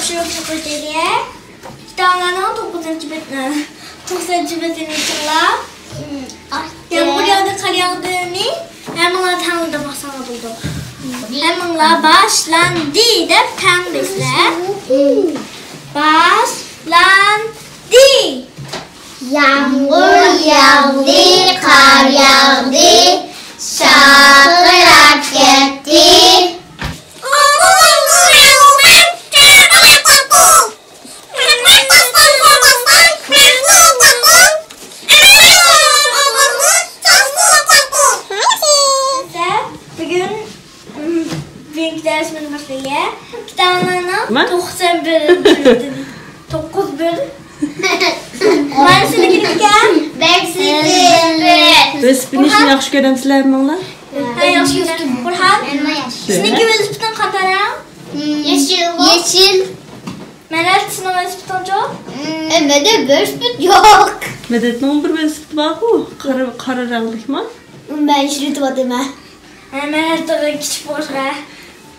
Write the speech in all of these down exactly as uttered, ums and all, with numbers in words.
شۇ كىتابلارنىڭ توققۇزىنچى بېتىنى، توققۇزىنچى بېتىنى ئېچىڭلار. يامغۇر ياغدى، قار ياغدىنى ھەممىڭلار تەڭلىدە باقساڭلار بولىدۇ. ھەممىڭلار باشلاندى دەپ تەڭلەيسىلەر. باشلاندى. يامغۇر ياغدى، قار ياغدى، شارقىراپ كەتتى. بۈگۈن بۈگۈنكى دەرسىمىزنى باشلايلى. كىتابلارنىڭ ما؟ توقسان بىرىنچى بېتىدىن توققۇز بىر. مانا سىزنىڭكى نېمىكەن؟ بەك سىزىق. ۋېلىسىپىتنى ياخشى كۆرەمسىلەر ھەممىڭلار؟ ھە، ياخشى كۆرىمەن. قۇرئان، سىزنىڭكى ۋېلىسىپىتنىڭ قانداق رەڭ؟ يېشىل. يېشىل. مەدەت، سېنىڭ ۋېلىسىپىتىڭچۇ؟ ئە، مەندە ۋېلىسىپىت يوق. مەدەتنىڭ بىر ۋېلىسىپىتى بارغۇ، قارا، قارا رەڭلىكما؟ مەن ئىشلىتىۋاتىمەن. ھە، مەدەتنىڭ كىچىك بولغاچقا.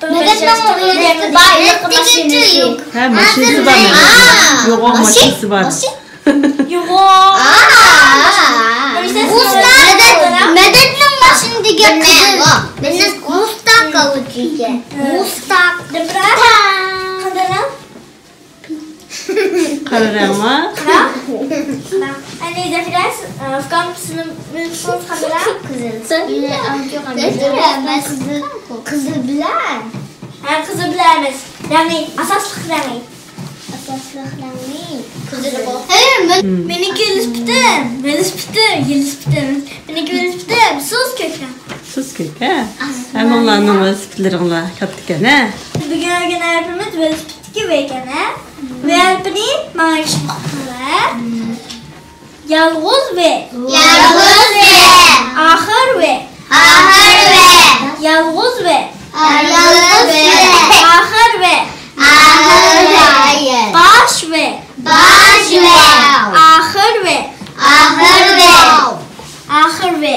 مەدەتنىڭ ۋېلىسىپىتى بار، يوق ماشىنىسى. ھە، ماشىنىسى بار مەدەتنىڭ. يوق، ماشىنىسى بار. يوغان. مەدەت، مەدەتنىڭ ماشىنا دېگەن قىزىل. مۇستاق ئالىدىكەن. مۇستاق. قارا رەڭ ما؟ قارا. ئەنە زەفىرە، ئۇكام سىزنىڭ مېنىڭ قىزىل. قىزىل. قىزىل بىلەن. ھە، قىزىل بىلەن ئەمەس. رەڭى، ئاساسلىق رەڭى. ئاساسلىق رەڭى قىزىل. ھەي، مېنىڭكى ۋېلىسىپىتىم، ۋېلىسىپىتىم، ۋېلىسىپىتىم. مېنىڭكى ۋېلىسىپىتىم سۇس كۆك رەڭ. سۇس كۆك، ھە؟ ھەممىڭلارنىڭ ۋېلىسىپىتلىرىڭلار كاتتىكەن، ھە؟ بۈگۈن ئۆگىنەر ھەرپىمىز ۋېلىسىپىتتىكى ۋ ئىكەن، ھە؟ ۋ ھەرپىنى ماڭا ئېيتىشنى ئۇقتۇڭلار، ھە؟ يالغۇز ۋ. يالغۇز ۋ. ئاخىر ۋ. ئاخىر ۋ. يالغۇز ۋ. يالغۇز ۋ. ئاخىر ۋ. ئاخىر ۋ. باش ۋ. باش ۋ. ئاخىر ۋ. ئاخىر ۋ. ئاخىر ۋ.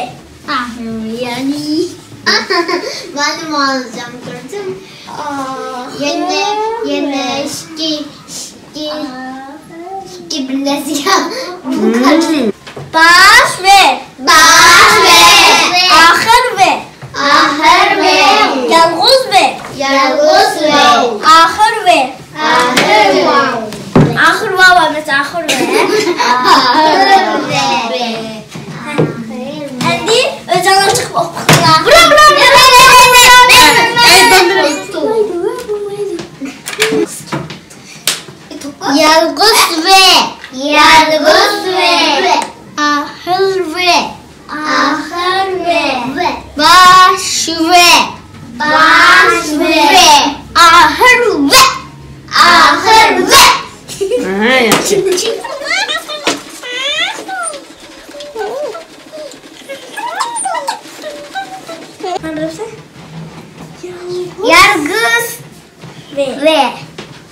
ئاخىر ۋ، يەنى. مانا ماڭزام كۆردۈم. يەنە، يەنە ئىككى. ئىككى، ئىككى بىللە زىيان. باش ۋ. باش ۋ. ئاخىر ۋ. ئاخىر ۋ. يالغۇز ۋ. يالغۇز ۋ. ئاخىر ۋ. ئاخىر ۋ. ئاخىر ۋاۋ ئەمەس، ئاخىر ۋ. ئاخىر ۋ. ئەمدى ئۆزۈڭلار چىقىپ ئوقۇڭلار. يالغۇز ۋ. يالغۇز ۋ. ئاخىر ۋ. ئاخىر ۋ. باش ۋ. باش ۋ. ئاخىر ۋ. ئاخىر ۋ. ئاھا، ياخشى. يالغۇز. ۋ. ۋ.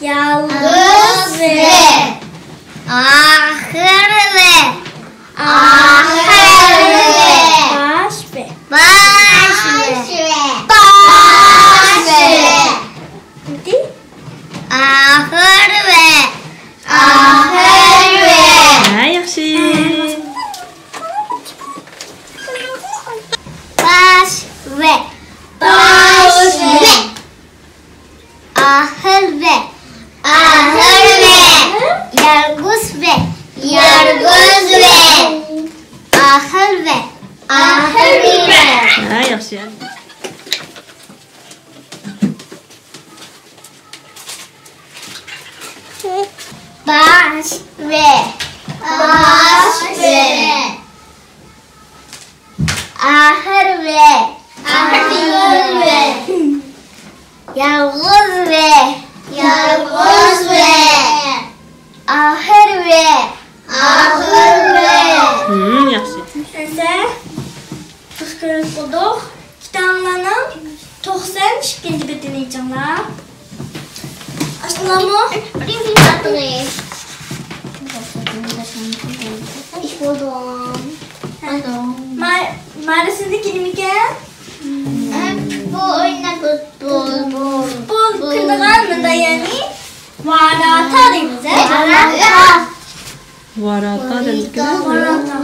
يالغۇز ۋ. ئاخىر ۋ. ئاخىر ۋ. باش ۋ. باش ۋ. باش ۋ. ئاخىر ۋ. ئاخىر ۋ. ھە، ياخشى. باش ۋ. باش ۋ. ئاخىر ۋ. ئاخىر ۋ. يالغۇز ۋ. يالغۇز ۋ. ئاخىر ۋ. ئاخىر ۋ. ھە، ياخشى. باش ۋ. باش ۋ. ئاخىر ۋ. ئاخىر ۋ. يالغۇز ۋ. يالغۇز ۋ. ئاخىر ۋ. ئاخىر ۋ. ھىم، ياخشى. ئەسە، بىز كۆرۈپ بولدۇق. كىتابلارنىڭ توقسان ئىككىنچى بېتىنى ئېچىڭلار. ئاچتىڭلارمۇ؟ ئىش بولدى. ما-، مارىسىدىكى نېمىكەن؟ پۇتبول ئويناپ، پۇتبول. پۇتبول كىرىدىغان مۇنداق يەرنى. ۋاراتا دەيمىز، ھە؟ ۋاراتا. ۋاراتا دەيدىكەن. ۋاراتا.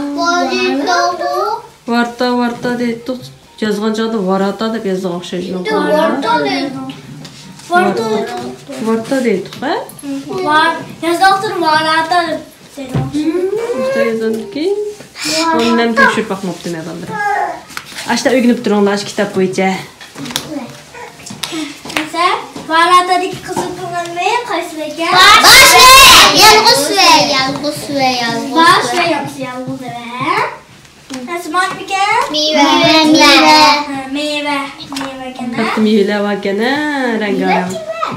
ۋارتا، ۋارتا دەيتتۇق. يازغان چاغدا ۋاراتا دەپ يازغان ئوخشايدۇ. ۋارتا دەيدۇ. ۋارتا. ۋارتا دەيتتۇق، ھە؟ ۋار-، يازغان ۋاراتا دەپ. ئۇستا يازغاندىكىن، ئۇنى مەن تەكشۈرۈپ باقماپتىمەن، بالىلىرىم. ئاشتا ئۆگىنىپ تۇرۇڭلار، ئاشۇ كىتاب بويىچە. مەسىلەن، ۋاراتادىكى قىزىل تۇغاننى قايسى ئىكەن؟ باش ۋە يالغۇز ۋە، يالغۇز ۋە، يالغۇز باش ۋە. ۋە يالغۇز، يالغۇز ۋە. مەسىلەن، مېۋە. مېۋە، مېۋە. ھە، مېۋە، مېۋە ئىكەن، ھە؟ مېۋىلەر بار ئىكەن، ھە، رەڭگارەڭ.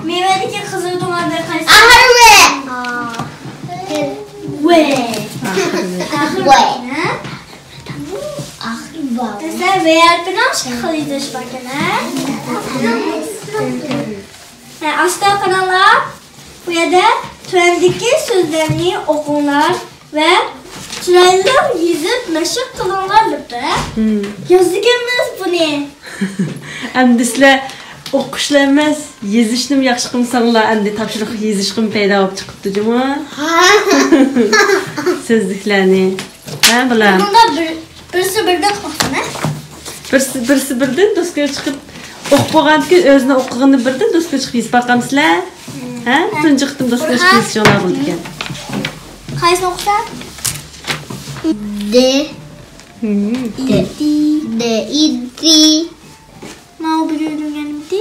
مېۋەدىكى قىزىل تۇغاننى قايسى؟ ئاخىرى ۋە. ۋە. ئاخىرى ۋە. ئاخىرى ۋە. ھە؟ ئاخىرى ۋە. مەسىلەن، ۋە ھەرپىنىڭ ئىككى خىل يېزىلىشى بار ئىكەن، ھە؟ ھە، ئاستا قاراڭلار. بۇ يەردە تۆۋەندىكى سۆزلەرنى ئوقۇڭلار ۋە چىرايلىق يېزىپ مەشىق قىلىڭلار دەپتۇ. يازىدىكەنمىز بۇنى. ئەمدى سىلەر ئوقۇشلا ئەمەس، يېزىشنىمۇ ياخشى قىلمىساڭلار، ئەمدى تاپشۇرۇق يېزىشقىمۇ پەيدا بولۇپ چىقىپتۇ جۇمۇ. سۆزلۈكلەرنى. ھە، بۇلار. بۇندا بىر، بىرسى بىردىن ئوقۇسۇن، ھە؟ بىرسى، بىرسى بىردىن دوسكىغا چىقىپ ئوقۇپ بولغاندىكىن ئۆزىنىڭ ئوقۇغىنىنى بىردىن دوسكىغا چىقىپ يېزىپ باقامسىلەر؟ ھە؟ تۇنجى قېتىم دوسكىغا چىقىپ يېزىشىڭلار بولىدىكەن. قايسىنى ئوقۇسام؟ دې. دې. دې. دې. ئىدى. ماۋۇ بىرىنىڭ نېمىتى؟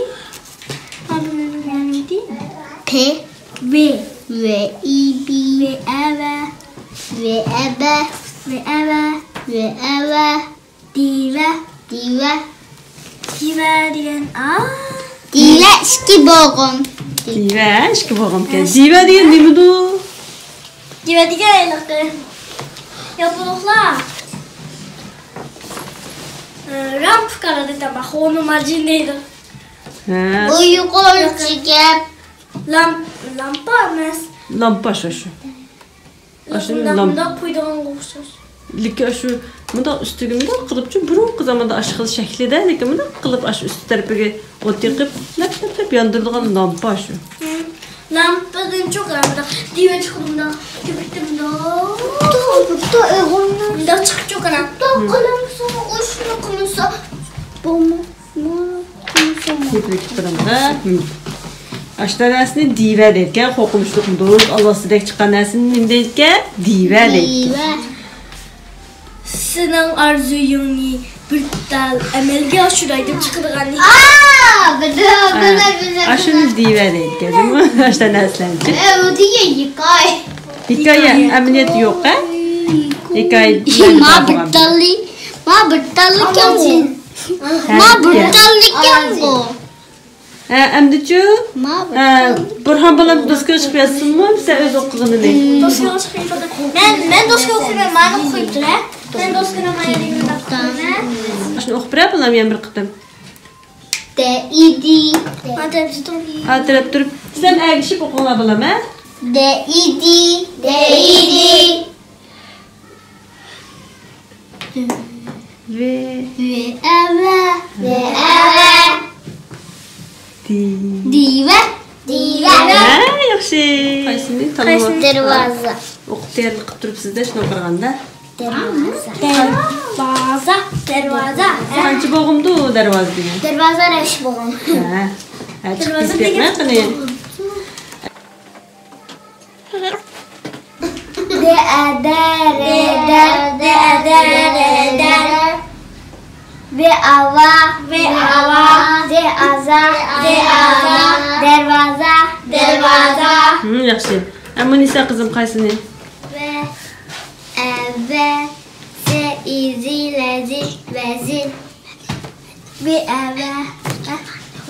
ماۋۇ بىرىنىڭ نېمىتى؟ پې. ۋې. ۋې ئى بى. ۋې ئە ۋە. ۋې ئە بە. ۋې ئە ۋە. ۋې ئە ۋە. دىۋە. دىۋە. دىۋە دېگەن، ئا. دىۋە ئىككى بوغۇم. دىۋە ئىككى بوغۇم ئىكەن. دىۋە دېگەن نېمىدۇ؟ دىۋە دېگەن ھېلىقى ياپونلۇقلار، ئە، رامپۇكارا دەيدۇ، خونۇم ماجىن دەيدۇ. ھە. ئۇيغۇرچە گەپ. لام-، لامپا ئەمەس. لامپا شۇ، شۇ. ئاشۇ مۇنداق، لامپا. مۇنداق قويىدىغانغا ئوخشاش. لېكىن ئاشۇ مۇنداق ئۈستىگە مۇنداق قىلىپچۇ، بۇرۇنقى زاماندا ئاشۇ خىل شەكلىدە، لېكىن مۇنداق قىلىپ ئاشۇ ئۈستى تەرىپىگە ئوت يېقىپ، لەپ، لەپ، لەپ ياندۇرىدىغان لامپا شۇ. لامپىدىن چوقۇرا مۇنداق دىۋە چىقىدۇ، مۇنداق كۆپۈكتە مۇنداق. مۇنداق چىقىپ چوقۇرا. مۇنداق قىلمىسا، ئۇشۇنى قىلمىسا، بولماس. كۆپرەك چىقىدىغان. ئاشۇنداق نەرسىنى دىۋە دەيدىكەن، قورقۇنچلۇق دوست، ئالۋاستىدەك چىققان نەرسىنى نېمە دەيدىكەن؟ دىۋە دەيدىكەن. دىۋە. سېنىڭ ئارزۇيۇڭنى بىر تال ئەمەلگە ئاشۇراي دەپ چىقىدىغان. ئا، بىلدىم، بىلدىم، بىلدىم، ئاشۇنى دىۋە دەيدىكەن، جۇمۇ. ئاشۇنداق نەرسىلەرنى. ئە، ئۇ دېگەن ھېكايە. ھېكايە، ئەمەلىيەت يوق، ھە؟ ھېكايە. ما بىر تاللى، ما بىر تاللىكەن بۇ. ھە، ما بىر تاللىكەن بۇ. ھە، ئەمدىچۇ؟ ھە، بۇرھان بالام دوسكىغا چىقىپ يازسۇنمۇ؟ سەن ئۆزى ئوقۇغىنىنى. دوسكىغا چىقىپ يازسۇن. مەن، مەن دوسكىغا ئوقۇيمەن، مانا قويۇپتۇ، ھە؟ مەن دوسكىنى مانا دېگەن. شۇنى ئوقۇپ بېرە، بالام، يەنە بىر قېتىم. دە ئىدى. ئاتىرەپ تۇرۇپ. ئاتىرەپ تۇرۇپ. سىلەر ئەگىشىپ ئوقۇڭلار، بالام، ھە؟ دە ئىدى. دە ئىدى. ۋې. ۋې ئەۋە. ۋې ئەۋە. دى. دىۋە. دىۋە. ھە، ياخشى. قايسىنى تاللاپ؟ دەرۋازا. ئوقۇپ تەييارلىق قىلىپ تۇرۇپسىز-دە، شۇنداق قارىغاندا. دەرۋازا. دەرۋازا. دەرۋازا. قانچە بوغۇمدۇ دەرۋازا دېگەن؟ دەرۋازا رەش بوغۇم. ھە. ھە، چىقىپ دەرۋازا كېتىپ دېگەن قېنى. دە ئە دە رە دەر. دە ئە دە رە دەر. ۋې ئا ۋا. ۋې ئا ۋا. زې ئا زا. زې ئا زا. دەرۋازا. دەرۋازا. ھىم، ياخشى. ئە، مۇنىسە قىزىم، قايسىنى؟ ۋە، ئە، ۋە، زە، ئى، زى، لە، زىل، ۋەزىل. ۋې، ئە، ۋە، ئە،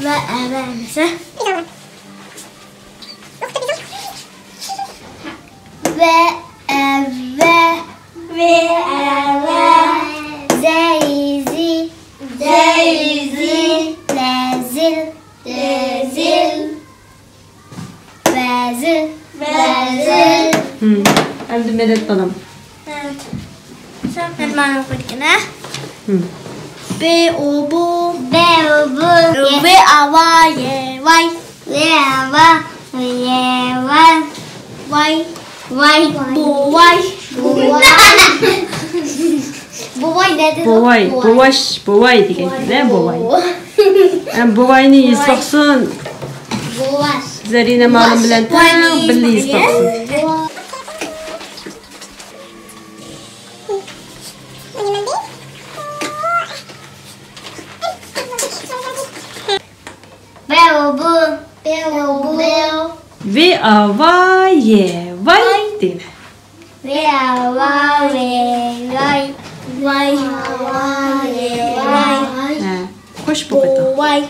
ۋە، ئە، ۋە دېسە. ۋە، ئە، ۋە. ۋې، ئە، ۋە. زە، ئى، زى. زە، ئى، زى. لە، زىل. لە، زىل. ۋەزىل. ۋەزىل. ھىم. ئەمدى مەدەت بالام. مەدەت. سەن مەن مانا ئوقۇيدىكەن، ھە؟ ھىم. بې ئو بۇ. بې ئو بۇ. ۋې ئا ۋا يې ۋاي. ۋې ئا ۋا. ۋاي. ۋاي. ۋاي. بوۋاي. بوۋاي. بوۋاي نەدە؟ بوۋاي، بوۋاي. بوۋاش، بوۋاي دېگەن گەپ، بوۋاي. ھەم بوۋاينى يېزىپ باقسۇن. بوۋاش. زەرىنە مالىم بىلەن تەڭ بىللە يېزىپ باقسۇن. بوۋاي. بەۋ بۇ. بەۋ بۇ. ۋې ئا ۋا يې ۋاي دەيمەن. ۋې ئا ۋا ۋې ۋاي. ۋاي. ۋا ۋا ۋې ۋاي. ھە، خوش بۇ قېتىم. بوۋاي.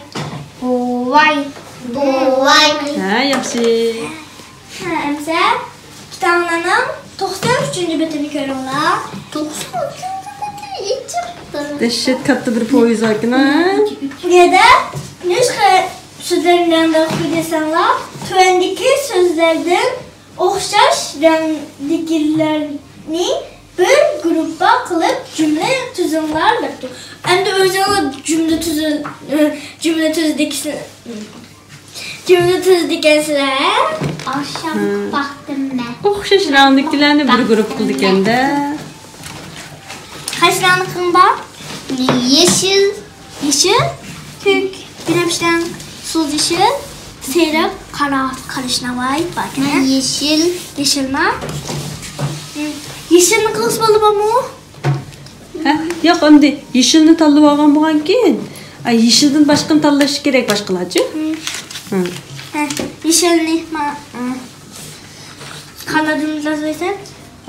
بوۋاي. بوۋاي. ھە، ياخشى. ھە، ئەمسە كىتابلارنىڭ توقسان ئۈچىنچى بېتىنى كۆرۈڭلار. توقسان ئۈچىنچى بېتى ئېچىقتۇر. دەھشەت كاتتا بىر پويىز ئەكەن، ھە؟ بۇ يەردە نېمە سۆزلەرنى رەڭدار قىلدى دېسەڭلار، تۆۋەندىكى سۆزلەردىن ئوخشاش رەڭدىكىلەرنى بىر گۇرۇپپا قىلىپ جۈملە تۈزۈڭلار دەپتۇ. ئەمدى ئۆزۈڭلار جۈملە تۈزۈ-، جۈملە تۈزىدىكىسى-، جۈملە تۈزىدىكەنسىلەر. ئاخشام ھە. باقتىم مەن. ئوخشاش رەڭدىكىلەرنى بىر گۇرۇپ قىلىدىكەن-دە. قايسى رەڭنى قىلىڭ بار؟ يېشىل. يېشىل، كۆك، بىنەپشە رەڭ، سۇس يېشىل، سېرىق، قارا، قارىشناۋاي باركەن. مەن يېشىل. يېشىلما؟ يېشىلنى قىلغۇسى بولدى بارمۇ؟ ھە؟ ياق، ئەمدى يېشىلنى تاللىۋالغان بولغانكىن، ئا، يېشىلدىن باشقىنى تاللىشى كېرەك باشقىلارچۇ؟ ھە. ھە، يېشىلنى ما-، ھە. قانداق جۈملە تۈزەيسەن؟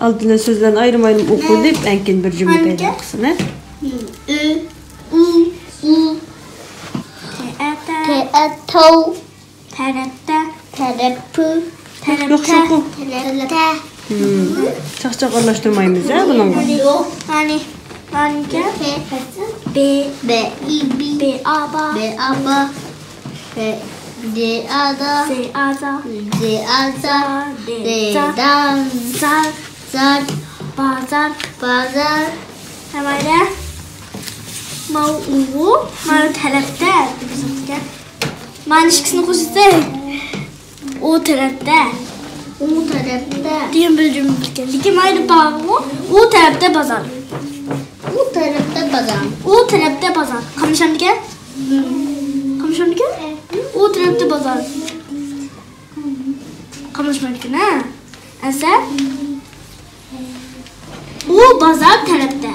ئالدىنلا سۆزلەرنى ئايرىم-ئايرىم ئوقۇيلى، ئەنكىيىن بىر جۈملە پەيدا قىلسۇن، ھە؟ ئۆ، ئۇ، ئۇ. تەئەتە. تەئەتەو. تەرەپتە. تەرەپپۇ. تەرەپتە. ياخشى ئوقۇ. تەرەپتە. ھىم. چاقچاق ئارىلاشتۇرمايمىز، ھە، بۇنىڭغا. يوق. مانى، مانىكى. بې. بې. بې. بې ئا با. بې ئا با. بې. دې ئا دا. زې ئا زا. زې ئا زا. زا. دې. دې. زا. زا. زار. زار. بازار. بازار. ھەممەيلى. ماۋۇ ئۇ، مانا تەرەپتە. مانا ئىككىسىنى قوشساق. ئۇ تەرەپتە. ئۇ تەرەپتە. دېگەن بىر جۈملە ئىكەن. لېكىن مانا بارغۇ، ئۇ تەرەپتە بازار. ئۇ تەرەپتە بازار. ئۇ تەرەپتە بازار. قاملىشامدىكەن؟ قاملىشامدىكەن؟ ئۇ تەرەپتە بازار. قاملاشمايدىكەن، ھە؟ ئەسە؟ ئۇ بازار تەرەپتە.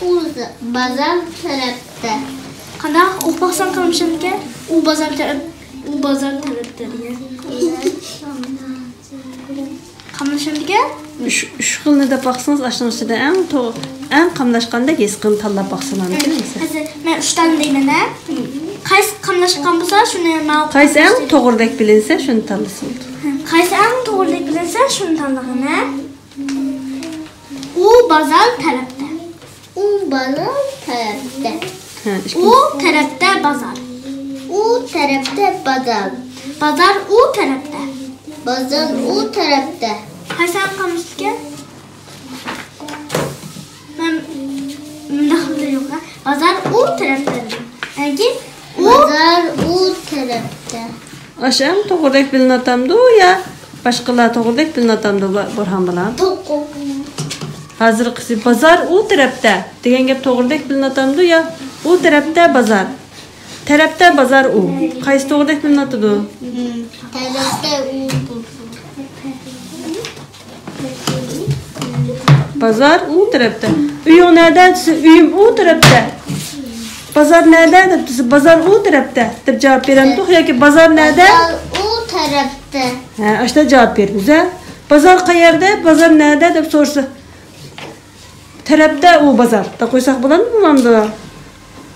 ئۇ ز-، بازار تەرەپتە. قانداق ئوقۇپ باقساڭ قاملىشامدىكەن؟ ئۇ بازار تەرەپ-، ئۇ بازار تەرەپتە دېگەن. قاملىشامدىكەن؟ ئۈچ، ئۈچ خىلنى دەپ باقسىڭىز، ئاشۇنىڭ ئىچىدە ئەڭ تو-، ئەڭ قاملاشقاندەك ھېس قىلىپ تاللاپ باقسىڭىز مۇمكىن. ھازىر مەن ئۈچ دانە دەيمەن، ھە؟ قايسى قاملاشقان بولسا، شۇنى ماڭا قايسى ئەڭ توغرىدەك بىلىنسە، شۇنى تاللىسا بولىدۇ. قايسى ئەڭ توغرىدەك بىلىنسە، شۇنى تاللىغىن، ھە؟ ئۇ بازار تەرەپتە. ئۇ بازار تەرەپتە. ھە، ئىككىنچى. ئۇ تەرەپتە بازار. ئۇ تەرەپتە بازار. بازار ئۇ تەرەپتە. بازار ئۇ تەرەپتە. قايسى قاملىشىدىكەن؟ مەن مۇنداق قىلدىم يوق. بازار ئۇ تەرەپتە دېدىم. يەنى ئۇ بازار ئۇ تەرەپتە. ئاشۇ ئەڭ توغرىدەك بىلىنىۋاتامدۇ يا باشقىلار توغرىدەك بىلىنىۋاتامدۇ، بۇ-، بۇرھان بالا؟ توغرا. ھازىرقىسى بازار ئۇ تەرەپتە دېگەن گەپ توغرىدەك بىلىنىۋاتامدۇ يا ئۇ تەرەپتە بازار؟ تەرەپتە بازار ئۇ. قايسى توغرىدەك بىلىنىۋاتىدۇ؟ تەرەپتە ئۇ. بازار ئۇ تەرەپتە. ئۆيۈڭ نەدە دېسە، ئۆيۈم ئۇ تەرەپتە. بازار نەدە دەپ دېسە، بازار ئۇ تەرەپتە دەپ جاۋاب بېرەمدۇق ياكى بازار نەدە؟ بازار ئۇ تەرەپتە. ھە، ئاشۇنداق جاۋاب بېرىمىز، ھە. بازار قەيەردە، بازار نەدە دەپ سورىسا، تەرەپتە ئۇ بازار دەپ قويساق بولامدۇ، بولمامدۇ؟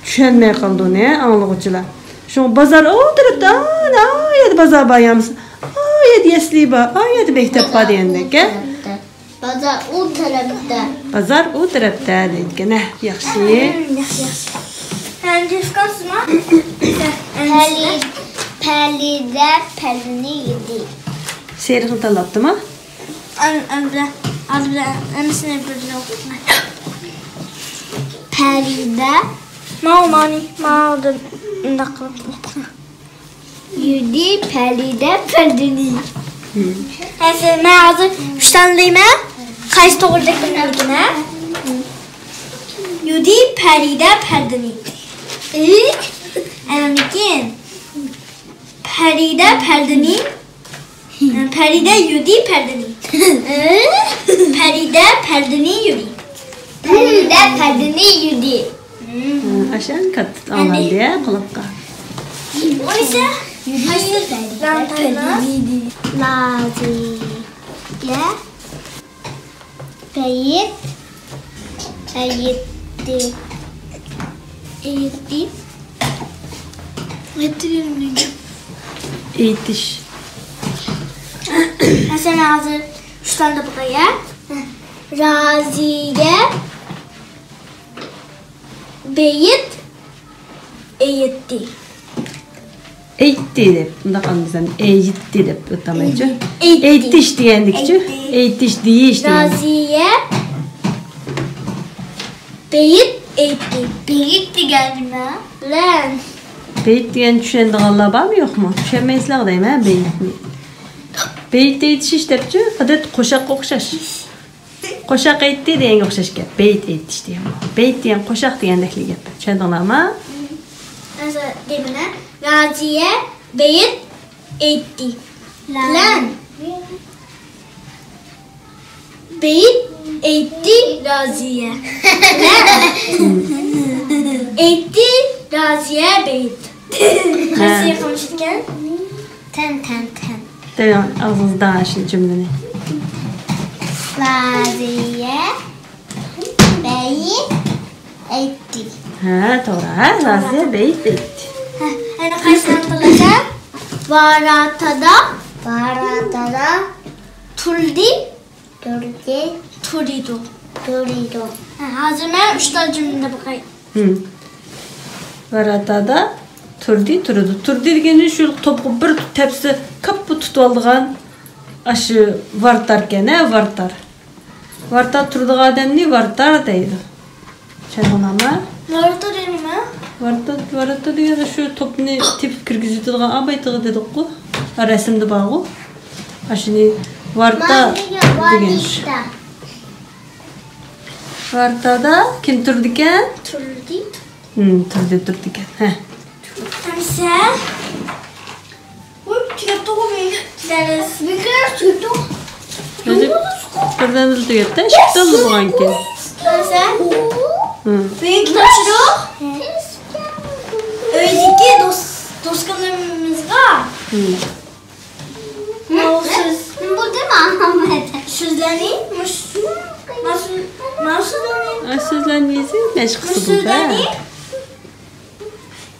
چۈشەنمەي قالىدۇ ئۇنى ئاڭلىغۇچىلار. شۇڭا بازار ئۇ تەرەپتە، ئا، ئا يەردە بازار بار يامىسا، ئا يەردە يەسلى بار، ئا يەردە مەكتەپ بار دېگەندەك، ھە؟ بازار ئۇ تەرەپتە. بازار ئۇ تەرەپتە دەيدىكەن، ھە، ياخشى. ياخشى، ياخشى. ئەمدى ئۇستازما؟ پەلى-، پەلىدە پەلىنى يېدى. سېرىقنى تاللاپتىما؟ ئەم-، ئەمدى، ئەمدى ھەممىسىنى بىردىن ئوقۇپ. پەلىدە. ماۋۇ مانى، ماۋۇدىن مۇنداق قىلىپ ئوقۇڭ. يۇدى پەرىدە پەردىنى. ھە، مەن ھازىر ئۈچ تاللايمەن. قايسى توغرىلىق بىلمەيدىكىن، ھە؟ يۇدى پەرىدە پەردىنى. ئەنەمدىكىن. پەرىدە پەردىنى. پەرىدە يۇدى پەردىنى. پەرىدە پەردىنى يۇدى. پەرىدە پەردىنى يۇدى. ئاشۇ ئەڭ كاتتا ئاڭلاندى، ھە، قۇلاققا. لازىيە بەيت ئەيتتى. ئەيتتى. ئەيتتى. ئېيتىش. ھەسەن ھازىر ئۈچ تاللاپ باقاي، ھە؟ رازىيە بەيت ئېيتتى. ئېيتتى دەپ، مۇنداق ئاڭلىسام، ئېيتتى دەپ ئۆتەمەيچۇ؟ ئېيتتى. ئېيتىش دېگەندىكچۇ؟ ئېيتتى. ئېيتىش، دېيىش دېگەن. رازىيە بەيت ئېيتتى. بەيت دېگەن نېمە؟ بىلەن. بەيت دېگەن چۈشەنىدىغانلار بارمۇ، يوقمۇ؟ چۈشەنمەيسىلەر دەيمەن بەيتنى. بەيت ئېيتىش دەپچۇ، ئادەتتە قوشاققا ئوخشاش. قوشاق ئېيتتى دېگەنگە ئوخشاش گەپ. بەيت ئېيتىش دېگەن. بەيت دېگەن قوشاق دېگەندەكلا گەپ. چۈشەندىڭلارمۇ؟ مەسىلەن، دەيمەن، رازىيە بەيت ئېيتتى. لەن. بەيت ئېيتتى رازىيە. لەن. ئېيتتى رازىيە بەيت. قايسى يېقىملىشىدىكەن؟ تەن، تەن، تەن. دەيمەن، ئاغزىڭىزدا شۇ جۈملىنى. رازىيە بەيت ئېيتتى. ھە، توغرا. ھە، رازىيە بەيت ئېيتتى. ھە، ئەنە قايسىنى تاللىسام؟ ۋاراتادا. ۋاراتادا. تۇردى. تۇردى. تۇرىدۇ. تۇرىدۇ. ھە، ھازىر مەن ئۈچ تال جۈملىنى باقاي. ھىم. ۋاراتادا تۇردى، تۇرىدۇ. تۇردى دېگىنى شۇ توپقا بىر تەپسە كاپپا تۇتۇۋالىدىغان ئاشۇ ۋارتاركەن، ھە، ۋارتار. ۋارتار تۇرىدىغان ئادەمنى ۋارتار دەيدۇ. چۈشەندىڭلارمۇ؟ ۋارتا دېگەن نېمە؟ ۋارتا، ۋارتا دېگەن شۇ توپنى تېپىپ كىرگۈزۈۋېتىدىغان ئابايتىغا دېدۇققۇ. ھە، رەسىمدە بارغۇ. ئاشۇنى ۋارتا دېگەن شۇ. ۋارتادا كىم تۇرىدىكەن؟ تۇردى. ھىم، تۇردى، تۇرىدىكەن. ھە. ئەمسە. ۋوي، تۈگەپتىغۇ مېنى. دەرس. بىكار تۈگەپتۇ. ھازىر بىردەمدىلا تۈگەپتۇ. ئىككى تاللا بولغانكەن. ئەمسە. ھىم. بۈگۈنكى تاپشۇرۇق. ئۆيدىكى دوس-، دوستلىرىمىزغا. ھىم. ماۋۇ سۆز. بولدىمۇ؟ سۆزلەرنى مۇش-، ماۋۇ سۆ-، ماۋۇ سۆزلەرنى. ئا، سۆزلەرنى يېزىپ مەشىق قىلسا بولدى. سۆزلەرنى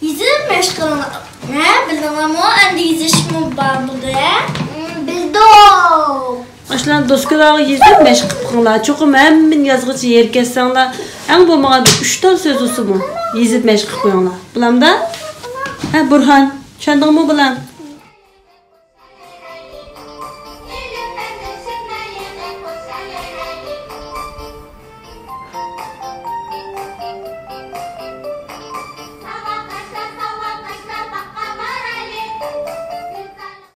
يېزىپ مەشىق قىلىڭلار. ھە، بىلدىڭلارمۇ؟ ئەمدى يېزىشمۇ بار بولدى، ھە؟ بىلدۇق. ئاشۇلارنى دوسكىلارغا يېزىپ مەشىق قىلىپ بېقىڭلار. چوقۇم ھەممىنى يازغىچە ھېرىپ كەتسەڭلار، ئەڭ بولمىغاندا ئۈچ تال سۆز بولسىمۇ يېزىپ مەشىق قىلىپ قويۇڭلار. بولامدا؟ ھە، بۇرھان، چۈشەندىڭمۇ بالام؟